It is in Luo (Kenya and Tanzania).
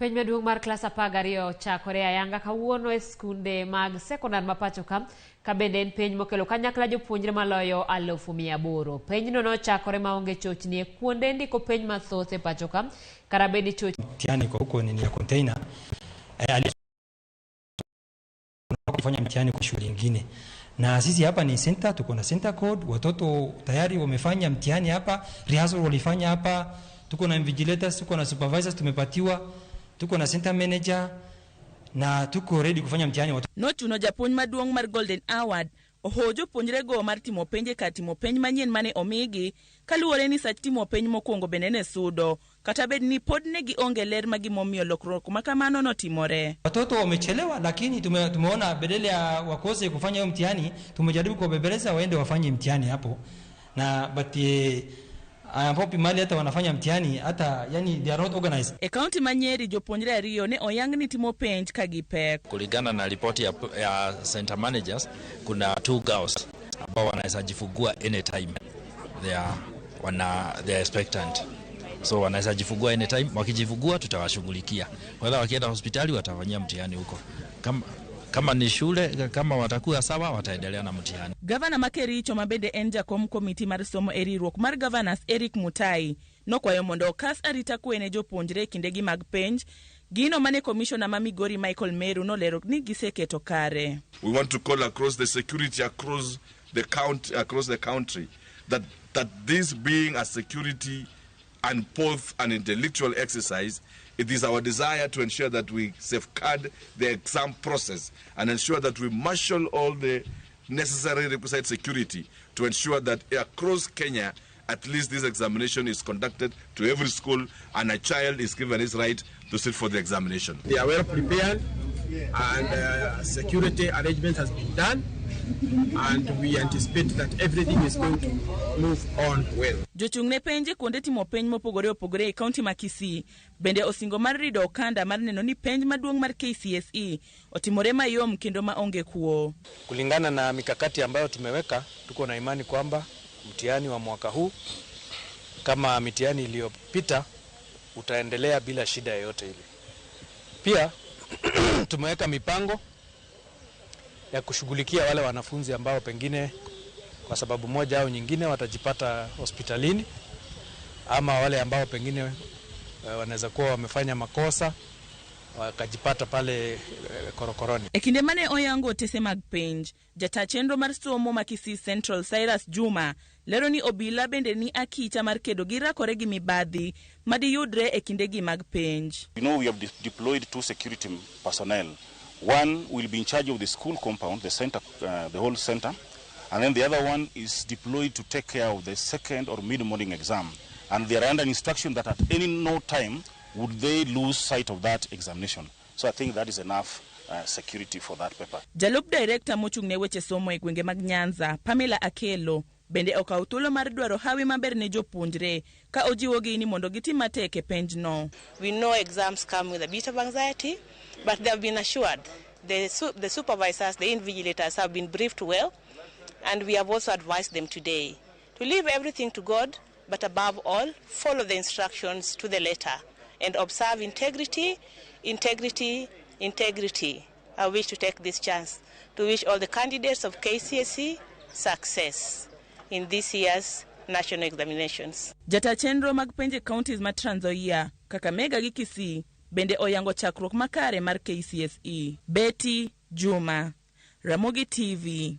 Penj maduong' mar klas 12 ochakore ayanga kawuono e skunde mag sekondar ma pacho ka, ka bende en penj mokelo kanyakla jopuonjre maloyo 800,000. Penjno nochakore maonge chochni e kuonde ndiko penj mathoth e pacho ka, kata bed ni chochni Mtihani kwa huko ni ya container kufanya mtihani kwa shule nyingine. Na sisi hapa ni center, tuko na center code, watoto tayari wamefanya mtihani hapa, rehearsal walifanya hapa, tuko na invigilators, tuko na supervisors tumepatiwa, tuko na center manager na tuko ready kufanya mtihani watoto. Nochuno japuonj maduong' mar Golden Award oho jopuonjrego mar timo penj e kar timo penj manyien mane omigi kaluwore ni sach timo penj mokwongo bende ne sudo kata bed ni pod ne gionge ler ma gimomiyo lokruok ma kamano notimore. Watoto wamechelewa, lakini tumeona badala ya wakose kufanya hiyo mtihani, tumejaribu kuwabembeleza waende wafanye mtihani hapo na but ambapo mahali hata wanafanya mtihani hata yani they are not organized. E kaunti ma Nyeri jopuonjre ariyo ne oyang ni timo penj ka gipek. Kulingana na ripoti ya center managers, kuna two girls ambao wanaweza jifungua anytime they are expectant, so wanaweza jifungua anytime. Wakijifungua tutawashughulikia, whether wakienda hospitali watafanyia mtihani huko, kama ni shule, kama watakuwa sawa wataendelea na mtihani. Gavana ma Kericho ma bende en jakom komiti mar somo e riwruok mar Governors Eric Mutai nokwayo mondo okas arita kwe ne jopuonjre e kindegi mag penj, gino mane komishona ma Migori Michael Meru nolero ni giseketo kare. We want to call across the security across the count, across the country that this being a security and both an intellectual exercise, it is our desire to ensure that we safeguard the exam process and ensure that we marshal all the necessary requisite security to ensure that across Kenya, at least this examination is conducted to every school and a child is given his right to sit for the examination. They are well prepared and security arrangement has been done and we anticipate that everything is going to move on well. Jochung' ne penj e kuonde timo penj mopogore opogore e kaunti ma Kisii bende osingo mar rido okanda mar neno ni penj maduong' mar KCSE otimore mayom kendo ma onge kuo. Kulingana na mikakati ambayo tumeweka, tuko na imani kwamba mtihani wa mwaka huu kama mitihani iliyopita utaendelea bila shida yoyote ile. Pia tumeweka mipango ya kushughulikia wale wanafunzi ambao pengine kwa sababu moja au nyingine watajipata hospitalini ama wale ambao pengine wanaweza kuwa wamefanya makosa wakajipata pale korokoroni. E kinde mane oyango otese mag penj, jata chenro mar somo ma Kisii Central Cyrus Juma lero ni obila bende ni akicha mar kedo gi rakore gi mibadhi madiyudre e kindegi mag penj. We have deployed two security personnel. One will be in charge of the school compound, the center, the whole center, and then the other one is deployed to take care of the second or mid-morning exam. And they are under instruction that at any no time would they lose sight of that examination. So I think that is enough security for that paper. Jalup director mochung' ne weche somo e gwenge mag Nyanza, Pamela Akelo, bende okawo thuolo mar dwaro hawi maber ne jopuonjre ka ojiwogi ni mondo gitim matek e penjno. We know exams come with a bit of anxiety, but they have been assured. The supervisors, the invigilators have been briefed well, and we have also advised them today to leave everything to God, but above all, follow the instructions to the letter and observe integrity, integrity, integrity. I wish to take this chance to wish all the candidates of KCSE success in this year's national examinations. Jata chenro mag penj e counties ma Trans Nzoia, Kakamega gi Kisii bende oyango chakruok makare mar KCSE. Betty Juma, Ramogi TV.